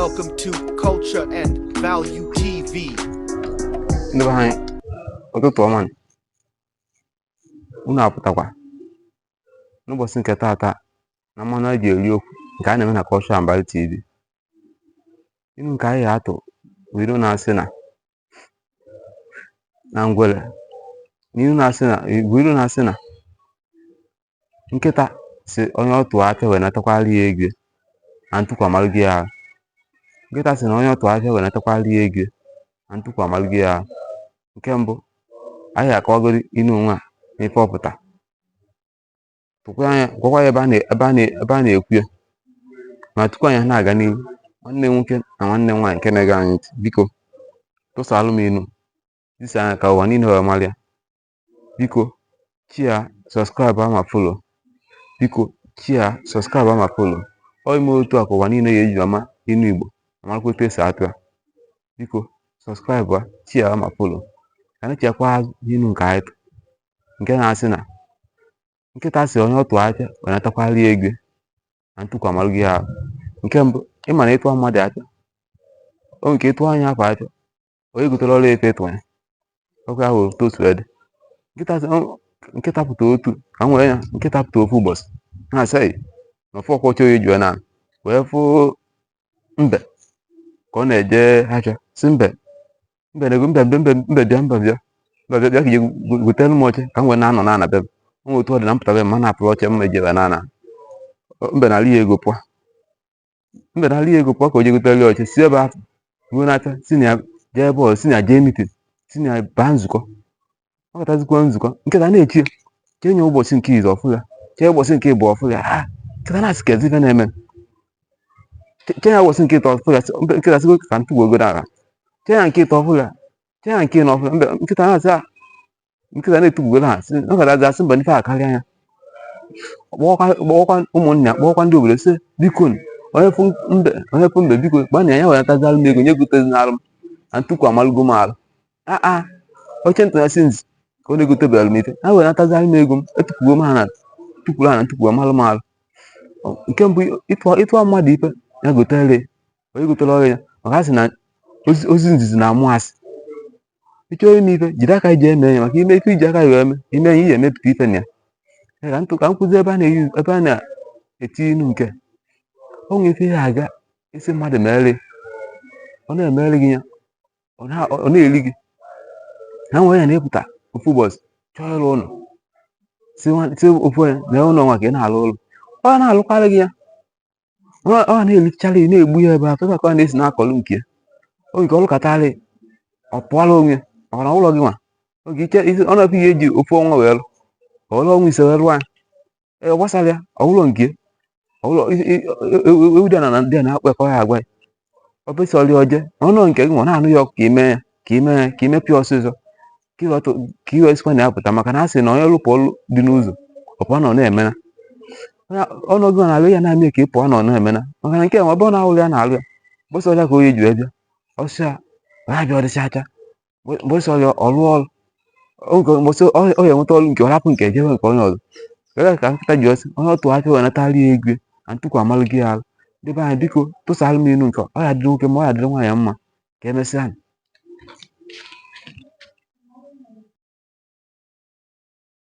Welcome to Culture and Value TV. Ndị be anyị, ụtụtụ ọma nụ. Unu apụtakwa n'ụbọchị nke taata na mmanụ a ji eri okwu nke a na-eme na Culture and Value TV. Inu nke anyị ga-atụ bụ ilu na-asị na na ngwere na ilu na-asị na bụ ilu na-asị na nkịta sị onye ọ tụọ afịa wee natakwara ya ego na ntụkwu amalụgo ya ahụ. Nkịta sị na onye ọ tụọ afịa wee natakwara ya ego na ntụkwu amalụgo ya ahụ. Nke mbụ, anyị akọwagoro inu onwe a na ife ọ pụta, tụkwa anya gwakwa ya ebe a na- ebe a na- ebe a na-ekwu ya. Ma tupu anyị na-aga n'ihu, nwanne m nwoke na nwanne m nwaanyị nke na-ege anyị ntị, biko tụsalụ m inu zisa anya ka ụwa niile wee mara ya. Biko share, subscribe ma follow. Biko share, subscribe ma follow. Ọ ime otu a ka ụwa niile ga-eji ama inu Igbo ma marakwa otu esi atụ ya. Biko subscribe, share ma follow. Ka anyị chekwa azụ n'inu nke anyị tụ, nke na-asị na nkịta sị onye ọ tụọ afịa wee natakwara ya ego na ntụkwu amalụgo ya ahụ. Nke mbụ, ịma na ịtụọ mmadụ afịa, o nwere ike ịtụọ anya afọ afịa onye gotere ọrụ efe ịtụ ya ọkụ ahụ otu o si wee dị. Nkịta sị nkịta pụta otu ka m were ya, nkịta pụta ofu ụbọchị na-asị "Ei, na ofu ọkwa oche onye ji wee na wee fụ mbe ka ọ na-eje afịa, sị mbe, mbe na mbe, mbe, mbe, mbe bịa, mbe bịa, mbe bịa, bịa ka ije gotere m oche ka m wee na-anọ na-ana be m. O nwere otu ọ dị na mpụta be m ma na-apụrụ oche m eji wee na-ana." Mbe na-alị ya ego pụọ, mbe na-alị ya ego pụọ ka o je gotere ya oche, si ebe ahụ ruo n'afịa, si na ya jee ebe ọzọ, si na ya jee meeting, si na ya baa nzukọ. Ọ batazikwa nzukọ, nkịta na-echi ya, chee nye ụbọchị nke izu ọfụ ya, chee ụbọchị nke ịbụọ ọfụ ya. Ha nkịta na-asị kezi ife na-eme. Chee ya ụbọchị nke ịtọ ọfụ ya, sị mbe, nkịta sịgo ka ntụgbuogodo ala. Chee ya nke ịtọ ọfụ ya, chee ya nke ịnọ ọfụ ya. Mbe nkịta na-asị a nkịta na-etugbugodo ha, sị nkịta asị mba n'ife a karịa ya. Kpọọkwa ụmụnne ya, kpọọkwa ndị obodo, sị biko onye fụ mbe, onye fụ mbe, biko gbanị ya welatazalụ m ego nye gotezinalụ m na ntụkwu amalụgo m alụ. Aa oche ntụ ya si nzi ka ọ na-egotebere m ife ha welatazalụ m ego m, etukwugo m ha na tukwuru ha na ntukwu amalụ m alụ. Nke mbụ, ịtụọ mmadụ ife ya gotere, onye gotere ọrụ ya, maka a sị na ozi nzizi na-amụ asị. Ịchọọ ime ife, jiri aka iji eme ya, maka ime ife iji aka wee eme ime ya, ihe emepụta ife na ya. Ya ka ntụ ka m kwụzi ebe a na-eyi ebe a na-eti inu nke o nwere ife ya aga isi mmadụ mere, ọ na-emere gị ya, ọ na-eri gị. Ha nwere ya na-epụta ofu ụbọchị chọọ ịrụ ụlọ, si ofu onye na ụlọ nwa ka ị na-alụ ụlọ, ọ na-alụkwara gị ya, ọ na-elichara ya, na-egbu ya ebe ahụ, ebe ka ọ na-esi na-akọlụ nke ya. O nke ọlụkọtarị ọ pụọla onwe ya, maka na ụlọ gị nwa oge ike isi ọ na-ekwu ihe eji ofu ọnwa wee lụ, ọ lụọ ọnwa 5 wee lụọ ya. Ee, ọ gbasara ya, ọ ụlọ nke ya, ọ ụlọ ewu dị na ndị a na-akpọ ya ka ọ ya agwa ya ọ besọrọ ya oje na ụlọ nke gị nwa na-anụ ya ọkụ ka ime ya, ka ime ya, ka imepụ ya ọsịsọ, ka iwe sikwa na ya pụta, maka na a sị na onye lụpụ ọlụ dị n'ụzọ ọ pụọ na ọ na-emena. Ọnọdụ na na-alụ ya na-amị ka ị pụọ na ọ na-emena, maka na nke a ebe ọ na-awụrụ ya na-alụ ya bụsọ ya ka onye ji wee bịa ọsọ ya ya bịa ọdịcha acha bụsọ ya ọrụ ọrụ oge mbọsị ọ ya enweta ọrụ nke ọ rapụ nke jebe nke onye ọzọ. Kere ka nkịta ji ọsị onye ọ tụọ afịa wee natara ya ego na ntụkwu amalụ gị alụ. Ndị be anyị, biko tụsara m inu nke ọ ya dịrị nwoke ma ọ ya dịrị nwaanyị mma. Ka emesịa.